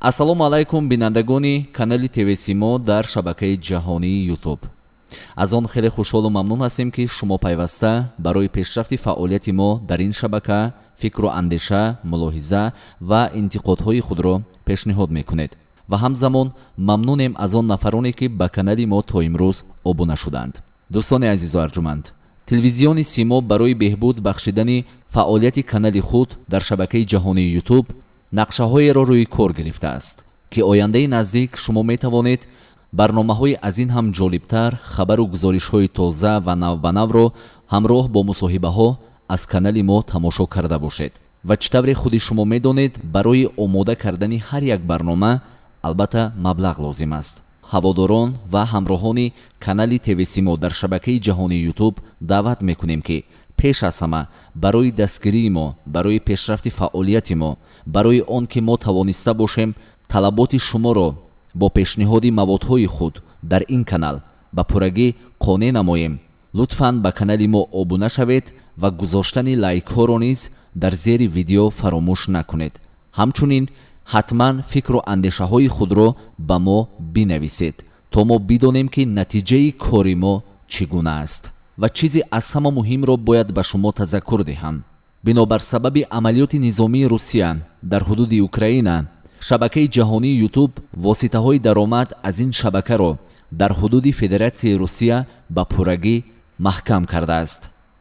Ассалому алайкум, бинандагони канали ТВ Симо дар шабакаи ҷаҳонии Ютуб. Аз он хеле хушҳолу мамнун ҳастем, ки шумо пайваста барои пешрафти фаъолияти мо дар ин шабака фикру андеша, мулоҳиза ва интиқодҳои худро пешниҳод мекунед ва ҳамзамон мамнунем аз он нафароне, ки ба канали мо то имрӯз обуна шуданд. Дӯстони азизу арҷуманд, телевизиони Симо барои беҳбуд бахшидани фаъолияти канали худ дар шабакаи ҷаҳонии Ютуб нақшаҳоеро рӯи кор гирифтааст, ки ояндаи наздик шумо метавонед барномаҳои аз ин ҳам ҷолибтар, хабару гузоришҳои тоза ва навбанавро ҳамроҳ бо мусоҳибаҳо аз канали мо тамошо карда бошед. Ва чӣ тавре худи шумо медонед, барои омода кардани ҳар як барнома албатта маблағ лозим аст. Ҳаводорон ва ҳамроҳони канали ТВ Симо дар шабакаи ҷаҳонии Ютуб даъват мекунем, ки пеш аз ҳама барои дастгирии мо, барои пешрафти фаъолияти мо, барои он ки мо тавониста бошем талаботи шуморо бо пешниҳоди маводҳои худ дар ин канал ба пуррагӣ қонеъ намоем, лутфан ба канали мо обуна шавед ва гузоштани лайкҳоро низ дар зери видео фаромӯш накунед. Ҳамчунин ҳатман фикру андешаҳои худро ба мо бинависед, то мо бидонем, ки натиҷаи кори мо чӣ гуна аст. Ва чизе аз ҳама муҳимро бояд ба шумо тазаккур диҳам: бинобар сабаби амалиёти низомии Русия дар ҳудуди Украина, шабакаи ҷаҳонии Ютуб воситаҳои даромад аз ин шабакаро дар ҳудуди Федератсияи Русия ба пуррагӣ маҳкам кардааст.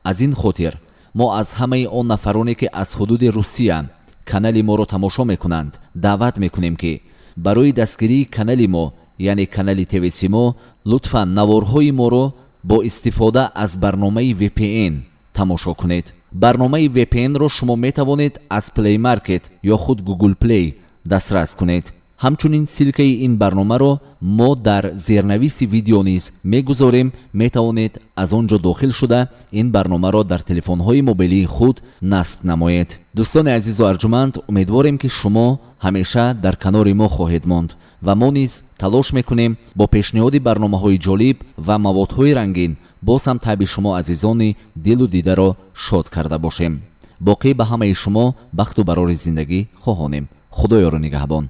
Аз ин хотир мо аз ҳамаи он нафароне, ки аз ҳудуди Русия канали моро тамошо мекунанд, даъват мекунем, ки барои дастгирии канали мо, яъне канали ТВ Симо, лутфан наворҳои моро бо истифода аз барномаи VPN тамошо кунед. Барномаи VPN-ро шумо метавонед аз Play Market ё худ Google Play дастрас кунед. Ҳамчунин ссылкаи ин барномаро мо дар зернависи видео низ мегузорем. Метавонед аз он ҷо дохил шуда, ин барномаро дар телефонҳои мобилии худ насб намоед. Дӯстони азизу арҷуманд, умедворем, ки шумо ҳамеша дар канори мо хоҳед монд ва мо низ талош мекунем бо пешниҳоди барномаҳои ҷолиб ва маводҳои рангин боз ҳам табъи шумо азизони дилу дидаро шод карда бошем. Боқӣ ба ҳамаи шумо бахту барори зиндагӣ хоҳонем. Худо ёру нигаҳбон.